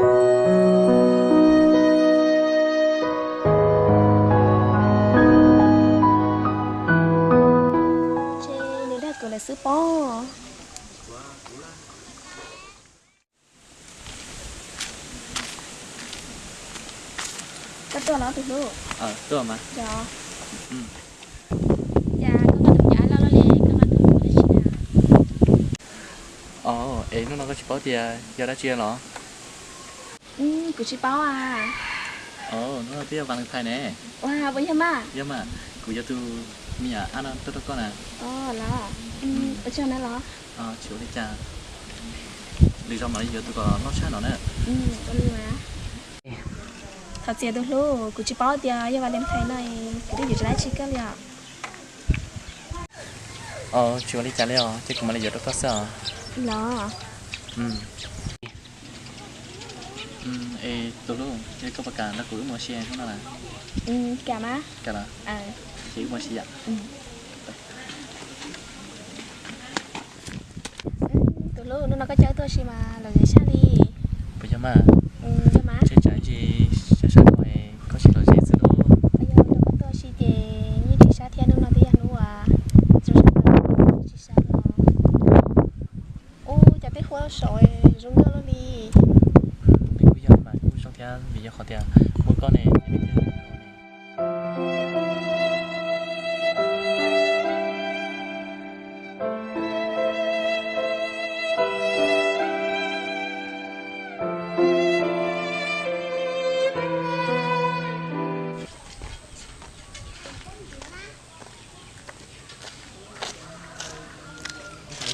Nws dag kuv lawm xwb pob. Koj tuaj los tus hlub? Cas koj nqa tus me nyuam ab loj loj li, koj nqa tus hlub dab tsi na? Es hnub no koj tsis paub tias yog dab tsi los? Kuv tsis paub a. Hnub no twb yog Valentine ne. Ua, puas yog mas? Yog mas, kuv yuav tus me nyuam ab no tuaj rau koj na. Los, ua tsaug na los. Tsis ua li cas, lwm zaus mam li yuav tus kom loj tshaj no na. Thov txim tus hlub, kuv tsis paub tias yog Valentine no, kuv twb yuav tsis dab tsi koj li os. Tsis ua li cas li os, ces kuv mam li yuav rau koj xwb os. Los. Es tus hlub, es koj puas kam nrog kuv wb mus ua si hnub no na? Kam mas. Kam los? Ces wb mus ua si yom. Tus hlub, hnub no koj coj wb tuaj ua si mas lom zem tshaj li. Puas yog mas? Yog mas. Tsheb tsam ntsis sab sab koj, koj tsis lom zem xwb lauj. Yog koj tuaj ua si ces yeej tsis sab thiab, hnub no twb yog hnub uas zoo sab, tsis sab los. Ua cas tej huab saum zoo nkauj luaj li. Nws kuj yog mas kuj zoo thiab vim yog qhov tias muaj koj ne.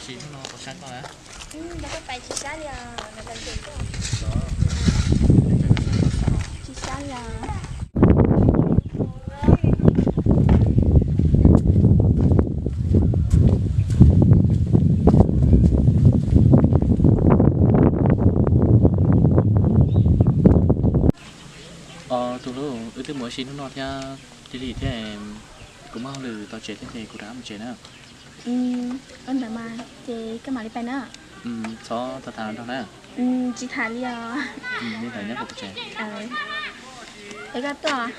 Sim hnub no puas sab koj na? Tsis sab li os, tsis sab li os. Tus hlub, wb twb mus ua si hnub no thiab lig lig thiab, kuv muaj hauj lwm tau tsev thiab ces kuv rov qab mus tsev na. Ua ntawd mas ces koj mam li pais na. Txhob tham tham nrog na. Tsis tham li os. Li ntawd nyob kuv tsev. Es koj tuaj.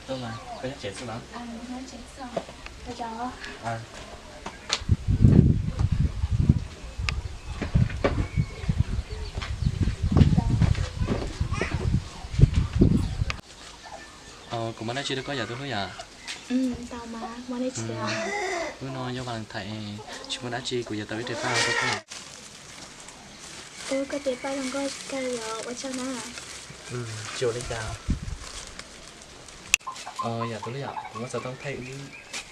Tuaj mas, koj nyob tsev xwb los? Kuv muaj dab tsi rau koj yom tus hlub yom? Hnub no yog Valentine, tsis muaj dab tsi, kuv yuav tau ib re paj rau koj. Koj re paj zoo nkauj kawg, ua tsaug na. Tsis ua li cas. Yog tus hlub yom, kuv muab xov tooj thaij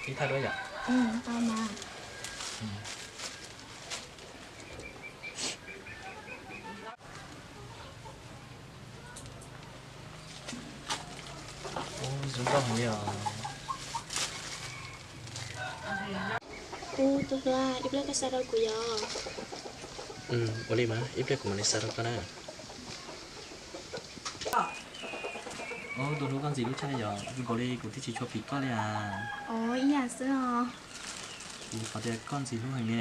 ib thaj duab yom. Zoo nkauj heev li os. Tus hlub, ib pliag koj xa rau kuv yom. Ua li mas, ib pliag kuv mam li xa rau koj na. Tus hlub, koj ntxim hlub tshaj li yom, zoo nkaus li kuv twb tsis tshua phim koj li as. Ib yam xwb os. Kuv xav tias koj ntxim hlub heev li.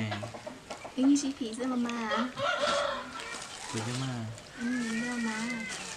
Wb yeej sib phim xwb los mas. Puas yog mas? Yog mas.